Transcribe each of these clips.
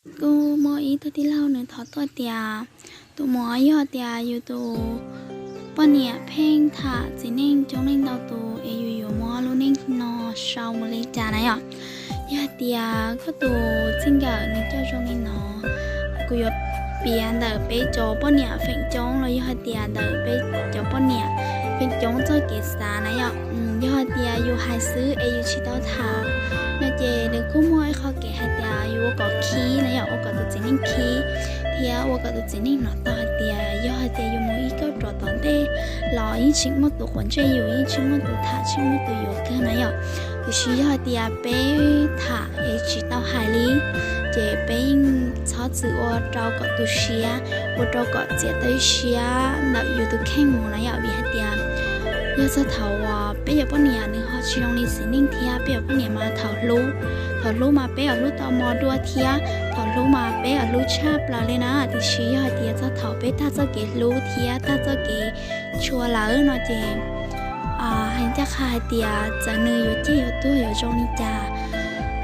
Kuj muaj ib tug tij laug nws thov tuaj tias, tus muam, yog tias yus tus poj niam pheej tham txiv neej coob leej ntau tus es yus yuav muab lub neej no sau mus li cas na yom? Yog hais tias koj tus txij nkawm nws coj zoo li no, kuv yuav piav ntawm peb cov poj niam feem coob los yog hais tias ntawm peb cov poj niam feem coob txoj kev xav na yom. Yog hais tias yus hais xwb es yus tsis tau tham no ces nws kuj muaj ib qho kev hais tias yus ua kom khib na yom, ua kom tus txiv neej khib, thiab ua kom tus txiv neej hnov tau hais tias yog hais tias yus mus ib kauj ruam tom ntej los yeej tseem muaj tus quav ntsej yus, yeej tseem muaj tus tham, tseem muaj tus yuav kawg na yom. Tiam sis yog hais tias peb tham es tsis tau hais li, ces peb yeej txhob txwm ua rau kom tu siab, ua rau kom txiav tau ib siab ntawm yus tus kheej mus na yom. Vim hais tias yog txog thaum uas peb cov poj niam nws ho tsis zoo li txiv neej thiab, peb cov poj niam mas thaum hlub, thaum hlub mas peb yuav hlub tau mos dua thiab, thaum hlub mas peb yuav hlub tshaj plaws li na. Tiam sis yog hais tias txog thaum peb tag txoj kev hlub thiab tag txoj kev tshua lawm no ces hais ncaj qha hais tias txawm nws yuav ciaj yuav tuag yuav zoo li cas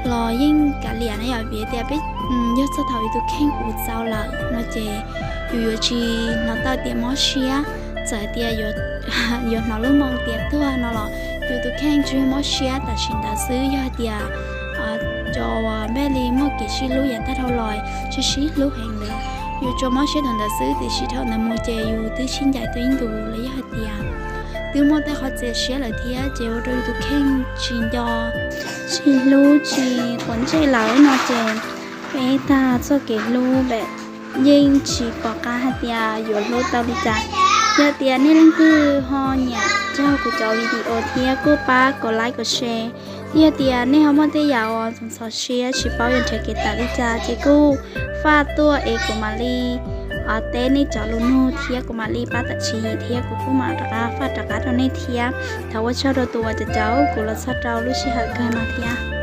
los yeej kav liam na yom. Vim tias peb, yog txog thaum yus tus kheej ua txaus lawm no ces yus yuav tsis hnov tau tias mob siab. Txawm tias yuav hnov lub moo tias tuag no los yus tus kheej tsuas yog mob siab tam sim ntawd xwb. Yog hais tias cov uas npaj li muaj kev sib hlub yav tag dhau los, tsis sib hlub heev li, yus tsuas mob siab thaum ntawd xwb, tiam sis thaum ntawd mus ces yus twb sib ncaim tau ib ntus los yog hais tias twb muaj tej qhov txias siab lawm thiab ces ua rau yus tus kheej tsis nco, tsis hlub, tsis quav ntsej lawm no ces peb tag txoj kev hlub lawm, yeej tsis pom qab hais tias yuav hlub tau li cas. Yog tias nej leej twg ho nyiam raug kuv cov video thiab kuj pab kom like kom share, thiab yog tias nej ho muaj tej yam uas txaus ntxhov siab tsis paub yuav nrhiav kev tawm li cas ces kuj faj tuaj es kuv mam li teb nej cov lus nug thiab kuv mam li pab tawm tswv yim thiab kuv kuj mam rov qab faj rov qab rau nej thiab. Thov ua tsaug rau tus uas caum caum kuv los txog rau lub sij hawm kawg no thiab.